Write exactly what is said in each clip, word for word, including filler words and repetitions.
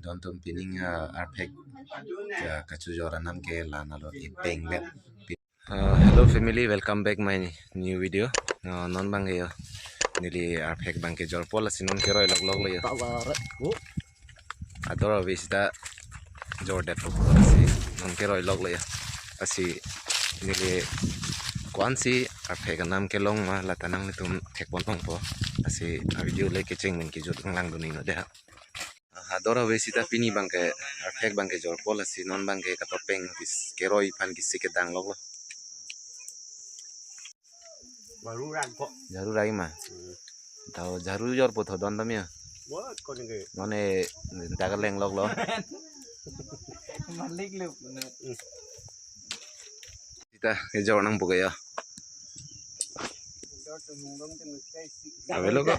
Don atum pining, ah, arphek, ah, kachojor anam ke la-an lo, epeng le. Ah, hello family, welcome back my new video. Ah, non abang ke yo, neli arphek abang ke jorpo lasi non keroi loklok lo yo. Ador avi sita jordetpo lasi non keroi loklo yo. Lasi neli ko-ansi arphek anam kelong ma lata nanglitum thekpon longpo. Lasi a video le kecheng pen kejut nanglang dun-iknon dei ha. Ador avi sita pini abang ke arphek abang ke jorpo lasi non abang ke kapapeng kis-, keroi aphan kisi kedang loklo. Jharu rai ko. Jharu rai ma. Hmm. Tau jharu jorpo tho don atum yo. What ko ningke? Non e daga leng loklo. Malik lu. Sita kejor nangpo ke yo. Avelo ko.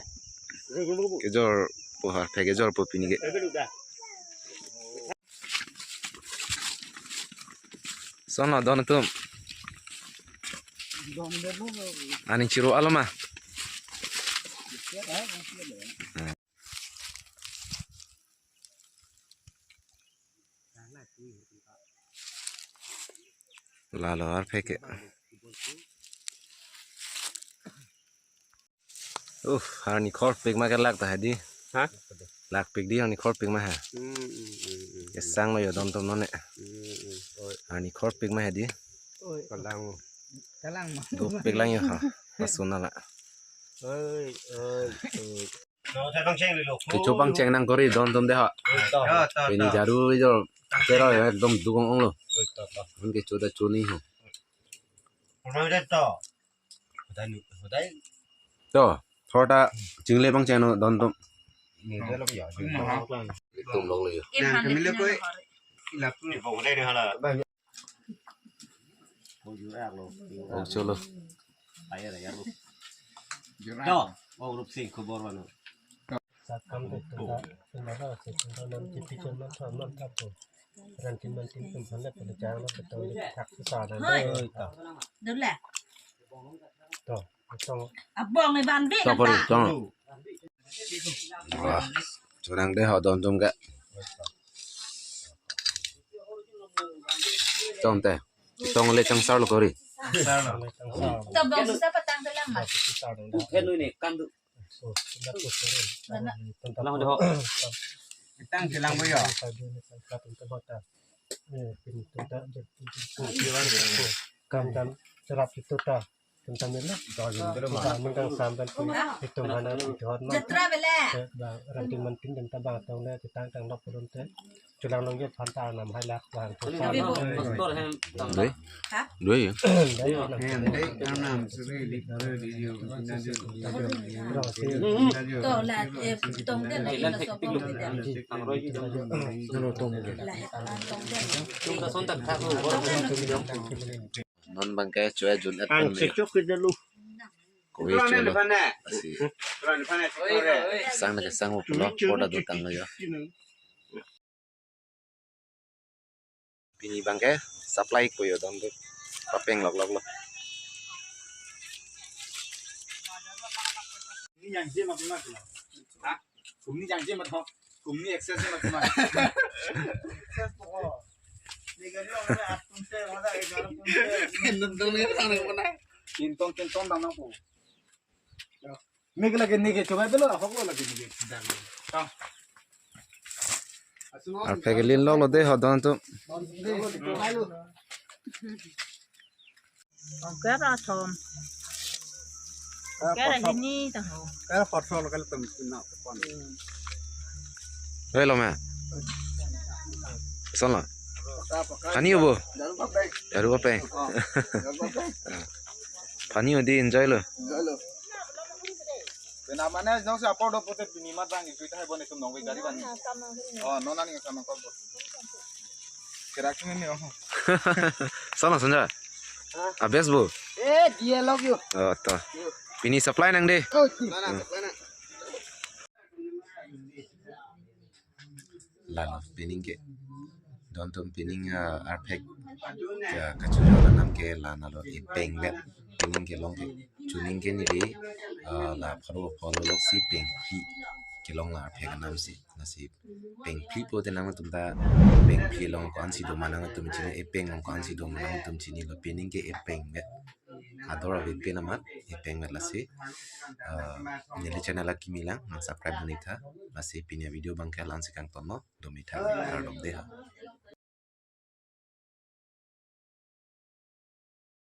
Kejorpo ha, arphek kejorpo pini ke. Son lo don atum. Aning chiro-alo ma. La-an lo arphek ke. Uh, arni khorpik ma ke lak ta hedi. Ha? Lakpik dei arni khorpik ma ha. Hmm, hmm, hmm, hmm. Kesang lo yo don atum non e. Hmm, hmm. Oi. Arni khorpik ma hedi. Oi. Kalang. Kalang ma. Dopik lang yo ha. Pasun ala. Oi, oi, oi. Kecho pangcheng nang kori don atum dei ha. Oi, to. To, to, pini to. Jharu ijor. Keroi ekdom dukong onglo. Oi, to, to. Mungkin kecho ta choni ho. Pernah udah to. Hodai nu, hodai. To, thorta chingle pangcheng non don atum. Ni dia lagi ya. Tum long lo yo. Yang kami le koi. Ilap ni bong hodai ni hala. Oh, cholo. Ayo ya lo. To, oh, Rup Singh khobor mano. Sakam de tunda, tunda ba se tunda nam chipi chon nam tham nam thap to. Ran tin man tin tum phan le pele chang lo betul le thak sa dan. Hoi. Dole. To, tong. Abong iban bi. Sapori, tong. Wah, chonang dei ho don atum ke. Tong te. Tong le changsar lo kori. To bong sita patang dalam ma. Upen ini kandu. Lang dei ho. Tang kelang boyo. Kam dam serap itu ta. Tentang itu. Tentang sampai itu mana itu hot ma. Jatra bela. Ranting mantin tentang bang tong le tentang tang dok pulun te. Chulang long ye phanta nam hai lakh bang. Dui. Ha? Dui ya? Hem dei, nam nam suri di, di, di, di, di, To la, eh, tong de la ina so bong de. Ano tong de. La he tong de. Non abang ke chua jun et. Ang pen me. Sechok ke dulu. Koi chua lo. Asi. Sang na kesang pulo, koda do tang lo yo. Pini abang ke supply ko yo don atum. Papeng loklok lo. Ini yang je mat mat. Ha? Kumni yang je mat ho. Kumni excess je mat mat. Excess ko. Ni gari lo na atum se wala ek gari atum se. Nonton ni tang ko na. Kintong kintong dang ko. Mek lagi neke chobai belo, ahok lo lagi neke sedang. Tong. Arphek ke lin lok lo dei ho don atum. Oke ra thom. Oke ra hini ta ho. Kaya patrol kali tem sina pon. Hei lo ma. Son lo. Hani ubo. Jharu papeng. Hani udi enjoy lo. Enjoy lo. Pena mane jong se apor do pute pini mat bang itu hai bon itu nong gari ban. Oh, nona ni sama kau. Kerak ni ni oh. Sana sanja. Abes bu. Eh, dia log yo. Oh, to. Pini supply nang dei. Oh, mana supply nang. Lalo pining ke. Don atum pining, ah, arphek. Ya, kachojor anam ke la-an lo epeng le. Pining kelong ke. Chuning ke neli, ah, la pharo pharo lo si peng phi. kelong la arphek anam si. Lasi pengphli pulote nangtum ta pengphli along ko-ansi do ma nangtum chini, epeng along ko-ansi do ma nangtum chinilo, pining ke epeng vet. Ador ave pen amat epeng vet. Lasi, eh, neli channel akimi lang, nang subscribe dun-ik tha. Lasi pini avideo abang ke la-ansi kangton lo, dome tha, kardom de ha.